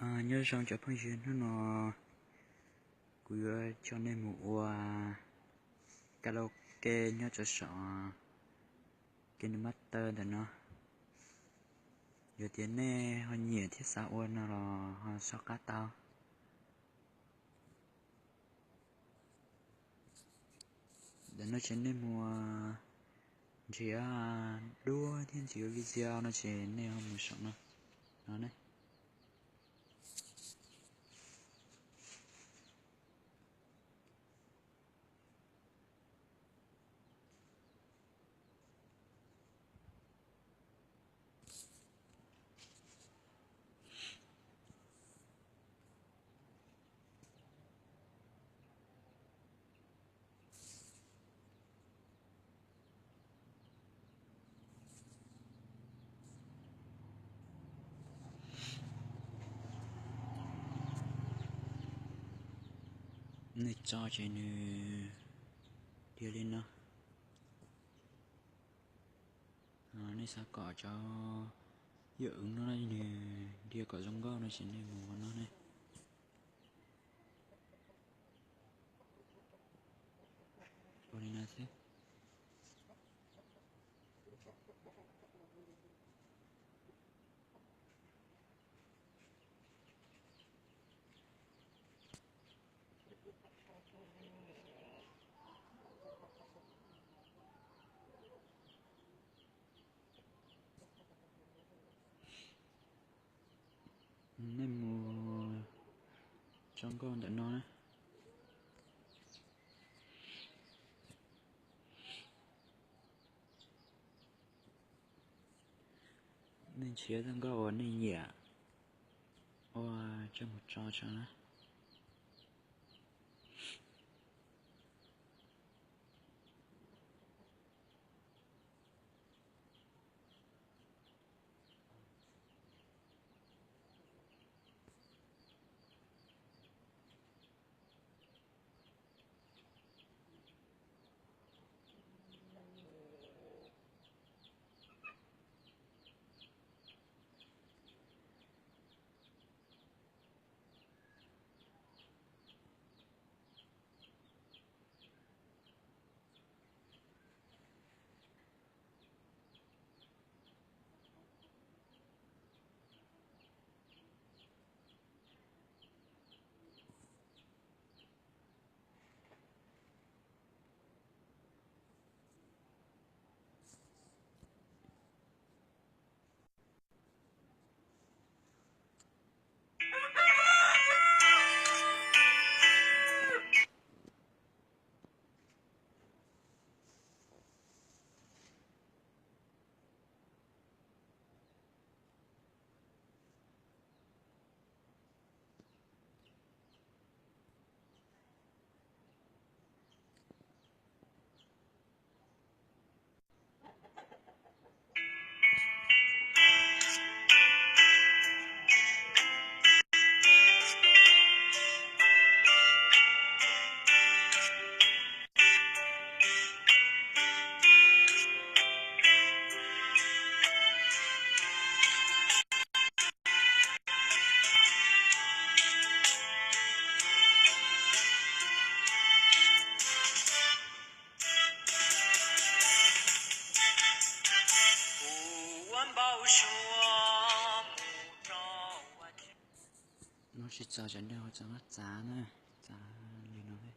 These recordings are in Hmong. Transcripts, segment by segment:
Nyob zoo cov phooj ywg, hnub no kuv yuav coj nej mus ua karaoke nyob rau saum KineMaster ntawm no. Yog tias nej ho nyiam thiab xav ua no los ho soj qab tau. Ntawm no ces nej mus nrhiav duab thiab nrhiav video no ces nej ho mus saum no, no ne. Nej tso ces nws dhia li no. Nej xav kom cov yam no nws dhia kom zoo nkauj no ces nej mus ua no ne. Ua li no xwb. Nej mus tso nkauj ntawm no na. Nej nrhiav txoj nkauj uas nej nyiam ua coj mus tso tso na. No sib txawv tsam nej ho txawv txav na, txav li no thiab.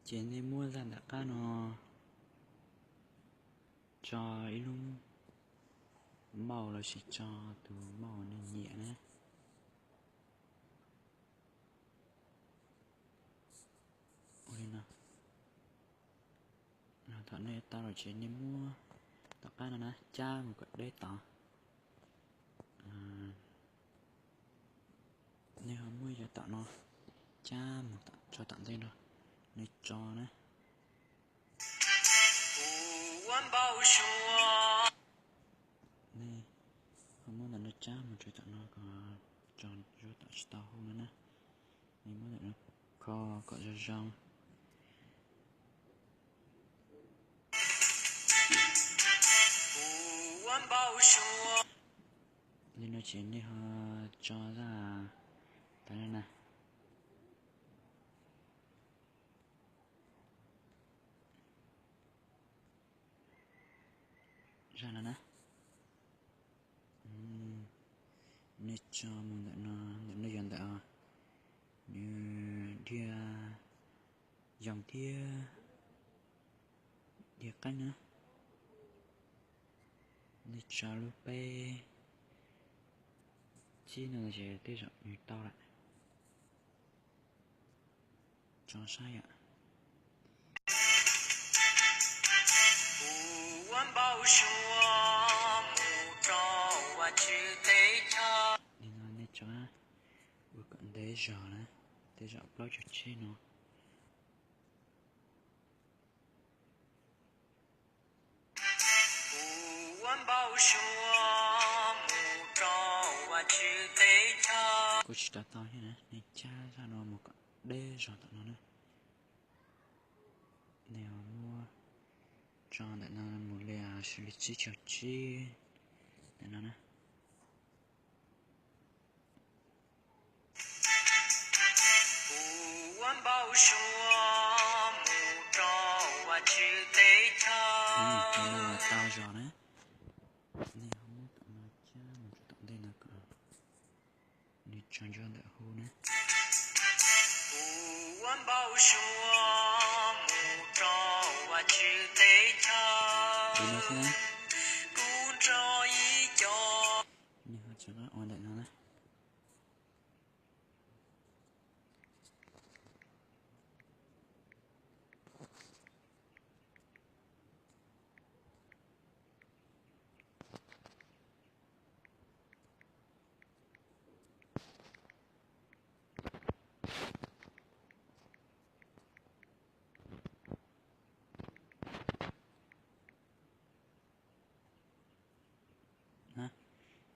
Ces nej muab zaj ntawm qab no tso ib lub npauj los sis tso tus npauj nej nyiam na. Ua li no. Thaum nej tau lawm ces nej muab tom qab no na cab mus kom deb tod. Nej ho muab yav tom no cab mus tso tom ntej no, nej tso na. Nej ho muab ntawm no cab mus rau tom no kom tso zuaj tom tsis tau hu no na. Nej muab ntawm no kho kom zoo zoo. Li no ces nej ho tso zaj tas no na. Zaj no na. Nej tso mus ntawm no, ntawm no yog ntawm nws dhia yoo thiab dhia qeeb na. Nej tso lub peb tsib no ces tej zaum nws tau lawm. Tso saib yom. Li no nej tso, ua kom ntev zog na, tej zaum plaub caug tsib no. Kuv tsis tau tau thiab na, nej cab zaj no mus kom deb zog tom no na. Nej ho muab tso ntawm no mus li xws li tsib caug tsib ntawm no na. Tau zog na. Nej ho muab tom no cab mus rau tom ntej no kom nws tso ntsuab ntawm hu na. Li no xwb na. Nej ho rov qab ua ntawm no na.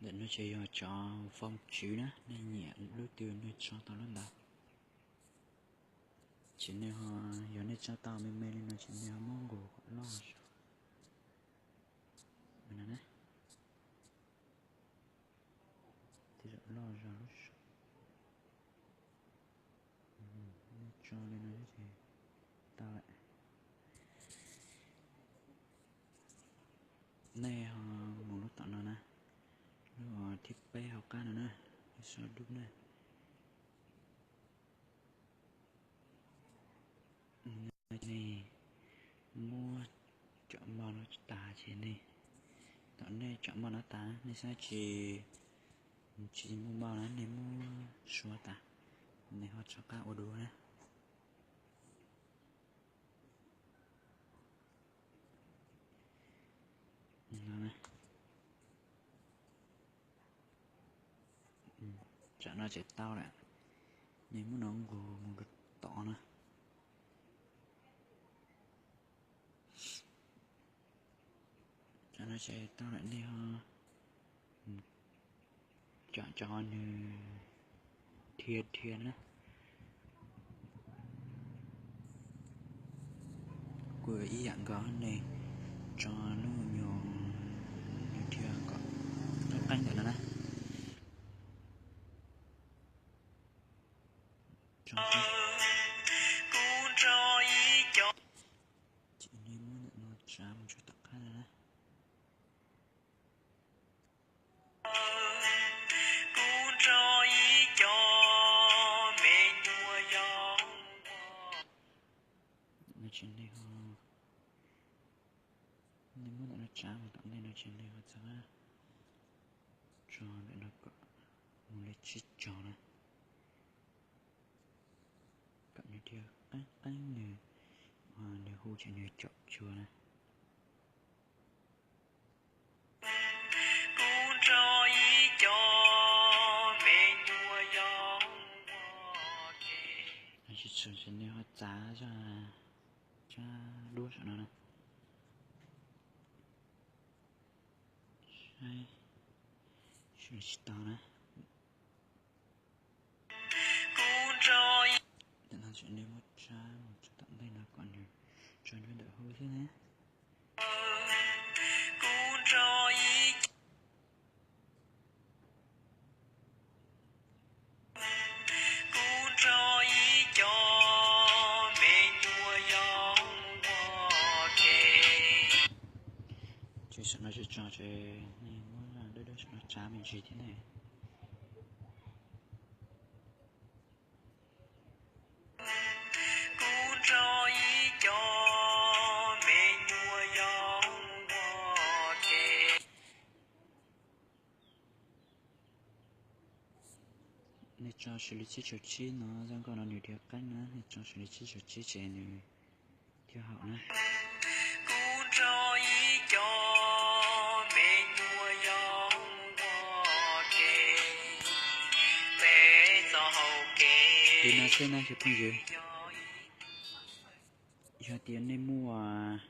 Ntawm no ces yog cov foom tswv na, nej nyiam lub twg nej tso tau lub ntawd. Ces nej ho, yog nej tso tau me me li no ces nej ho muab nqus kom loj zog no na. Tej zaum loj zog lub saum. Nej tso li no ces tau lawm. Nej ho mus lub tom no na, lub thib peb hauv qab no na, lub sab dub na. Nej muab cov npauj no tas ces nej, thaum nej cov npauj no tas nej saib tsis, tsis muaj npauj na nej muab suav tas, nej ho rov qab ua dua na. Tsam no ces tau lawm, nej muab no nqus mus rau tod na. Tsam no ces tau lawm nej ho tsam cov nws dhia dhia na. Kuj ib yam nkaus nej tso lub nyuag nws dhia kom qeeb ntawm no na. Ces nej muab ntawm no tsav mus rau tom qab no na. tso ntawm no kom mus li tsib tso na, kom nws dhia qeeb qeeb nws, nws hu ces nws caum cuag na. Tsis tshua, nej ho txav zaj duab saum no na. Saib, tsis tau na. Tam no tseem nej muab tsab mus tso tom ntej no kom nws tso nruab ntawm hauv xwb na. Ces saum no tsis tso ces nej muab dawb dawb saum no tsav me ntsis thiab ne. Nej tso xws li tsib caug tsib no, zaj nkauj no nws dhia qeeb na, nej tso xws li tsib caug tsib ces nws thiaj haum na. Li no xwb na cov phooj ywg. Yog tias nej muaj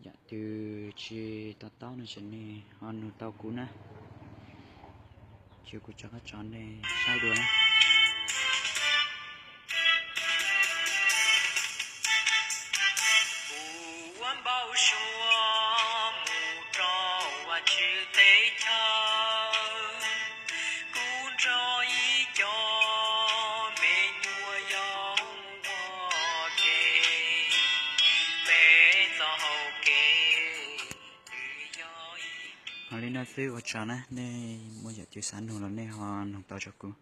yam twg tsis to taub no ces nej ho nug tau kuv na, ces kuv rov qab tso nej saib dua na. Ho li no xwb ua tsaug na, nej muaj yam twg xav nug los nej ho nug tau rau kuv.